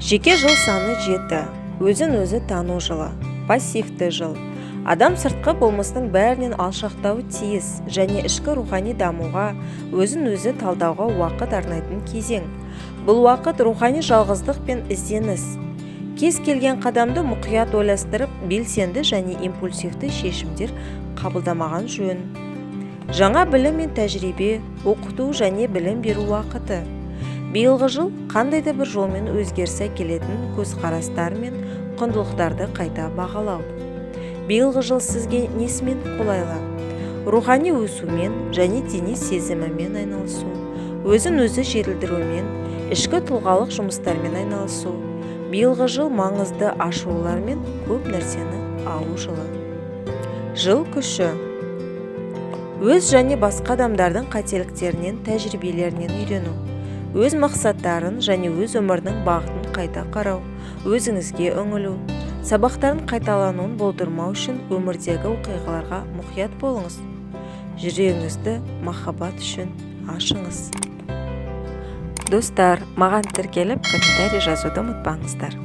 Жеке жыл саны 7. Өзін өзі тану жылы, пассивті жыл. Адам сыртқы болмыстың бәрінен алшақтауы тиіс және ішкі рухани дамуға, өзін өзі талдауға уақыт арнайтын кезең. Бұл уақыт рухани жалғыздық пен ізденіс. Кез келген қадамды мұқият ойластырып, белсенді және импульсивті шешімдер қабылдамаған жөн. Жаңа білім мен тәжірибе, оқыту және білім беру уақыты. Биылғы жыл қандай да бір жолмен өзгеріс әкелетін көзқарастар мен құндылықтарды қайта бағалау. Биылғы жыл сізге несімен қолайлы? Рухани өсумен және дене сезімімен айналысу, өзін өзі жетілдірумен, ішкі тұлғалық жұмыстармен айналысу. Биылғы жыл маңызды ашылулар мен көп нәрсені алу жылы. Жыл күші. Өз және басқа адамдардың қателіктерінен, тәжірибелерінен үйрену, өз мақсаттарын және өз өмірінің бағытын қайта қарау, өзіңізге үңілу. Сабақтардың қайталануын болдырмау үшін өмірдегі оқиғаларға мұқият болыңыз. Жүрегіңізді махаббат үшін ашыңыз. Достар, маған тіркеліп, комментарий жазуды ұмытпаңыздар.